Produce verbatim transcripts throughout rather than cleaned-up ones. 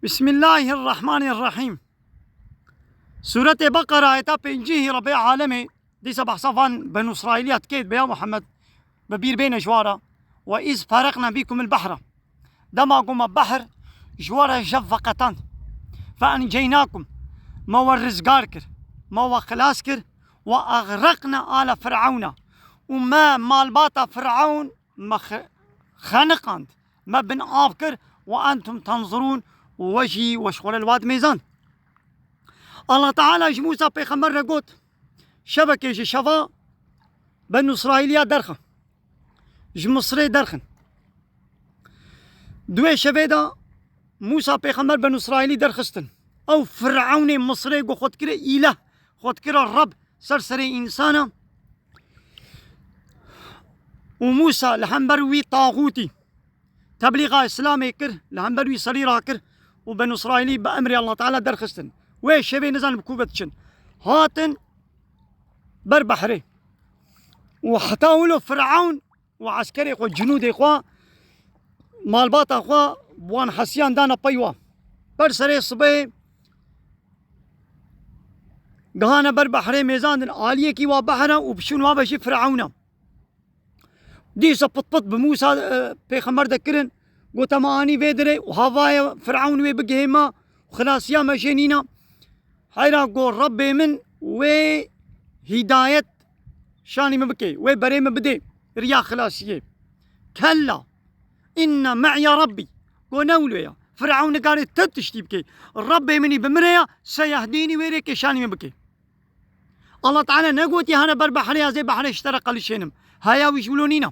Bismillahirrahmanirrahîm. Sûretê Beqera ayeta pêncî Rebbê Alemê dîsa behsa van Benû Îsraîliya dike, be ya Muhammed, bi bîr bêne ji wara. Ve iz fereqna bikum el-behra. Dema ku me behr ji we re jev veqetand. Fe enceynakum. Me we rizgar kir. Me we xilas kir. Ve egraqna ale Fir'ewna. Û me malbata Fir'ewn me xe-, xeniqand. Me bin av kir. Ve entum tenzurûn. Û we jî we ji xwe re li wa dimêzand. Allah Teala ji Mûsa pêxember re got, şevekê ji şeva Benû Îsraîliya derxe. Ji Misrê derxin. Di wê şevê de Mûsa pêxember Benû Îsraîlî derxistin. Ew Firewnê Misrê ku xwe dikire îleh, xwe dikire Reb ser serê însana. Û Mûsa li hember wî taxûtî teblîxa Îslamê kir, li hember wî serî rakir û Benû Îsraîlî bi emrê Allah Teala derxistin. Wê şevê nizanim bi ku ve diçin. Hatin ber behrê. Û heta wilo Firewn û eskerê xwe, cinûdê xwe, malbata xwe bi wan hesiyan dana pey wa. Ber serê sibê gihane ber behrê mêzandin, aliyekî wa behra û biçûn wa ve jî Firewn e. Dîsa pit pit bi Mûsa, e, pêxember de kirin, gote, me anî vê dirê û havaye Firewn wê bigihê me û xilasiya me jê nîna. Heyra go Rebbê min wê hîdayet şanî min bike, wê berê min bidê riya xilasiyê. Kella, inne me'ye Rebbî. Go ne wilo ya. Firewn nikare ti tiştî bike. Rebbê min î bi min re ya, seyehdînî wê rêkê şanî min bike. Allah Teala negotiye hene ber behrê, ez ê behrê ji te re qelişênim. Heya wî ji wilo nîne.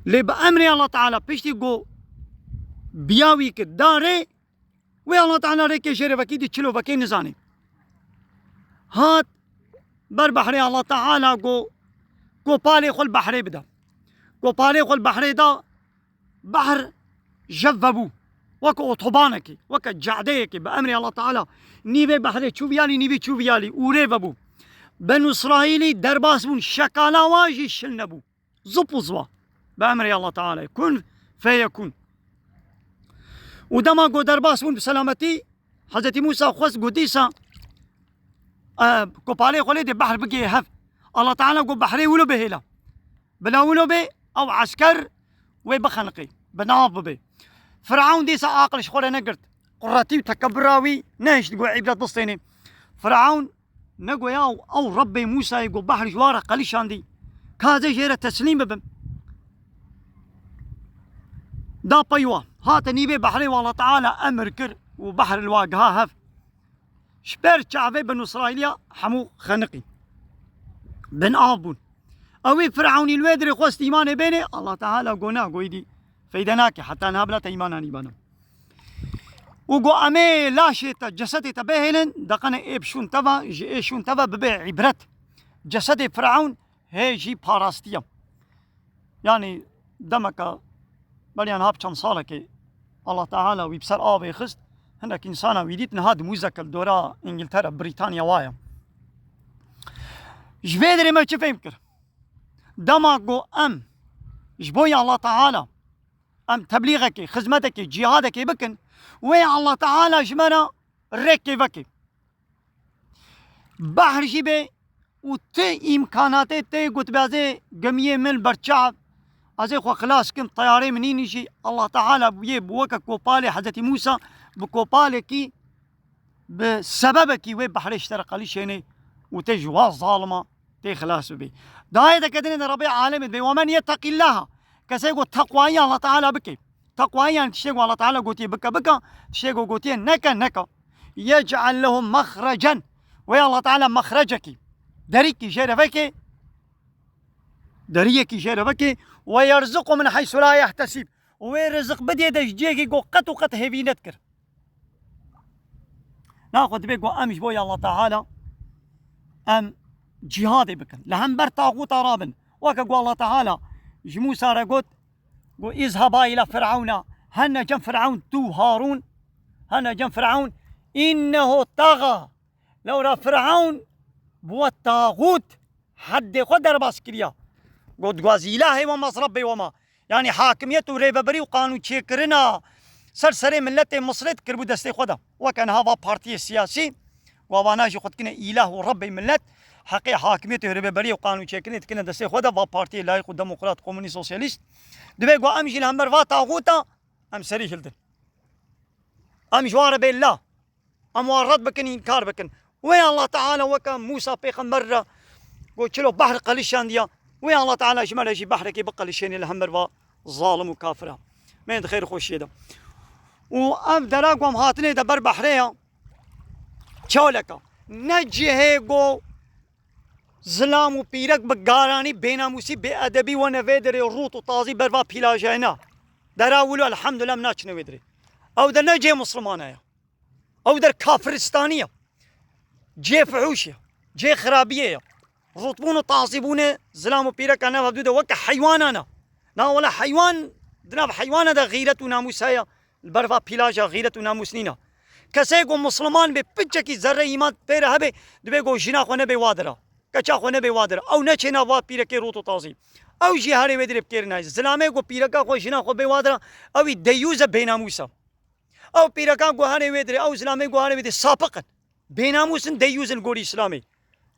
Lê bi emrê Allah Teala piştî go biya wî kir darê, wê Allah Teala rêkê jê re vekî dî çilo vekê nizanê. Hat ber behrê Allah Teala go, go palê xwe li behrê bide. Go palê xwe li behrê da, behr jev vebû. Weke otobanekê, weke cadeyekê bi emrê Allah Teala. Nîvê behrê çû viyalî, nîvî çû viyalî, û rê vebû. Benû Îsraîlî derbas bûn, şekala wa jî şil nebû. Zip û ziwa. Bi emrê Allah Teala. Kun feyekun. Û dema ku derbas bûn bi selametî, Hezretî Mûsa xwest ku dîsa, e, ku palê xwe lê dê behr bigihê hev. Allah Teala ku behrê wilo bihêla. Bila wilo bê, ew esker wê bixeniqê, bi nav bibê. Firewn dîsa aqil ji xwe re negirt. Quretî û tekebira wî nehişt ku îbret bistênê. Firewn negoya ew Rebbê Mûsayê ku behr ji wa re qelîşandî, ka ez ê jê re teslîm bibim. Da pey wa, hate nîvê behrê wa Allah Teala emir kir û behr li wa giha hev. Ji ber çavê Benû Îsraîliya hemû xeniqî. Bin av bûn. Ewî Firewnî li wê dirê xwest îmanê bênê, Allah Teala go na, go îdî feyde nake, heta niha bila te îman anîbana. Û go em ê laşê te, cesedê te bihêlin, deqene ê bi şûn te ve, ji ê şûn te ve bibe îbret. Cesedê Firewn hê jî parastiye. Yanî demeke beriya niha bi çend salekê Allah Teala wî bi ser avê xist, hinek însana wî dît, niha di mûzeke li dora Îngiltere, Brîtanya wa ye. Ji vê derê me çi fêm kir? Dema ku em ji bo ya Allah Teala em teblîxekê, xizmetekê, cîhadekê bikin, wê Allah Teala ji me re rêkê veke. Behr jî bê û ti îmkanatê tê got, be ez ê gemiyê min berçav, ez ê xwe xilas kim, teyarê min nînî jî Allah Teala bûye bi weke kopalê Hezretî Mûsa, bi kopalekî, bi sebebekî wê behrê ji te re qelîşênê û tê ji wa zalima tê xilas bibê. Dayê deke dinê de Rebê alemê dibê, "Ve men yetteqillaha." Kesê ku teqwayî Allah Teala bike. Teqwayî yani tiştê ku Allah Teala gotiye bike, bike. Tiştê ku gotiye neke, neke. Yec'al lehu mexrecen. Wê Allah Teala mexrecekî, derîkî jê re veke, deriyekî jê re veke. Ve yerzuqu min heysu la yehtesib. Wê riziq bidê de ji cihekî ku qet û qet hêvî nedikir. Naxwe dibê ku em ji bo ya Allah Teala em cîhadê bikin. Li hember taxûta rabin. Weke ku Allah Teala ji Mûsa re got, ku, "Izhaba ila Firawna." Hene cem Firewn, tu Harûn. Hene cem Firewn. "Innehu taga." Lewra Firewn bi we taxût heddê xwe derbas kiriya. Got, "Gwazî îlahê we ma, Rebbê we ma." Yanî hakimiyet û rêvebirî û qanûn çêkirina ser serê miletê Misrê dikiribû destê xwe de. Weke niha va partiyê siyasî, wa vana jî xwe dikine îlah û rebbê milet, heqê hakimiyetê û rêveberiyê û qanûnçêkirinê dikine destê xwe de, va partiyê layîq û demokrat, komûnîst, sosyalîst. Divê ku em jî li hember va taxûta em serî hildin. Em ji wan re bê la. Em wan red bikin, înkar bikin. Wê Allah Teala weke Mûsa pêxember re got, çilo behr qelişandiya. Wê Allah Teala ji me re jî behrekê biqelişêne li hember va zalim û kafira. Meyên di xêr xweşiyê de. Û ev dera ku em hatinê de ber behrê ya, çawleka. Ne cihê ku zilam û pîrek bi garanî, bênamûsî, bêedebî wene vê derê rût û tazî ber va pîlajayê ne. Dera wilo elhamdulillah em naçine wê derê. Ew der ne cihê Mislimana ye. Ew der kafiristaniye. Cihê fuhûşê ye. Cihê xirabiyê ye. Rûtbûn û tazîbûnê zilam û pîreka nav hevdû de weke heywanan e. Na wele heywan, di nav heywana de xîret û namûs heye, li ber va pîlaja xîret û namûs nîne. Kesê ku Misliman bê, piçekî zerre îman pê re hebe, divê ku jina xwe nebe wa dira. Keça xwe nebe wa dira. Ew neçê nav va pîrekê rût û tazî. Ew jî herê wê dirê bikêrinaye. Zilamê ku pîreka xwe, jina xwe bê wa dira, ew î deyûz e, bênamûs e. Ew pîrekan ku herê wê dirê, ew zilamê ku herê wê dirê sapiq in. Bênamûs in, deyûz in li gorî Îslamê.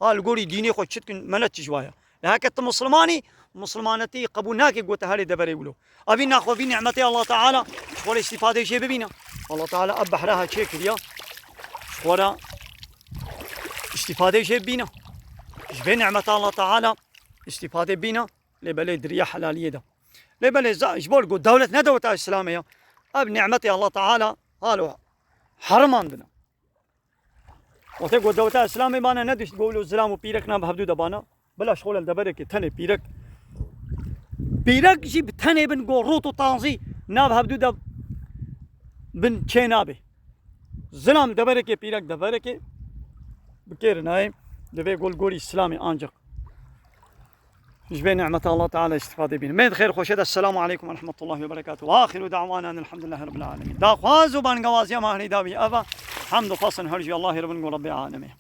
Ha, li gorî dînê xwe çi dikin, melet çi ji wa ye. Lê heke tu Mislimanî, Mislimanetî qebûl nake ku te herê deverê wilo. Evî naxwe vî nîmetê Allah Teala, ji xwe re îstîfadê jê bibîne. Allah Teala ev behra ha çê kiriya. Ji xwe re îstîfadê jê bibîne. Ji vê nîmeta Allah Teala îstîfadê bîne. Lê belê di riya helaliyê de. Lê belê za-, ji bo ku dewlet ne dewleta Îslamê ya. Ev nîmetê Allah Teala halo herimandine. Wextê ku dewleta Îslamê bana nedişt, ku wilo zilam û pîrek nav hevdû de bana. Bila ji xwe li deverekê tenê pîrek. Pîrek jî bi tenê bin ku rût û tanzî nav hevdû de bin çê nabe. Zilam deverekê, pîrek deverekê bikêrinaye, divê ku li gorî Îslamê ancaq. Ji vê nîmeta Allah Teala îstîfadê bînin. Meyên di xêr xweşê de. Esselamu aleykum ve rahmetullahi ve berekatuhu. Ve axiru da'wana elhamdülillahi rabbil alemin. Daxwaz û bangewaziya me herî dawî ev e. Hemd û xas in her jî Allahê re bin ku Rebbê alemê.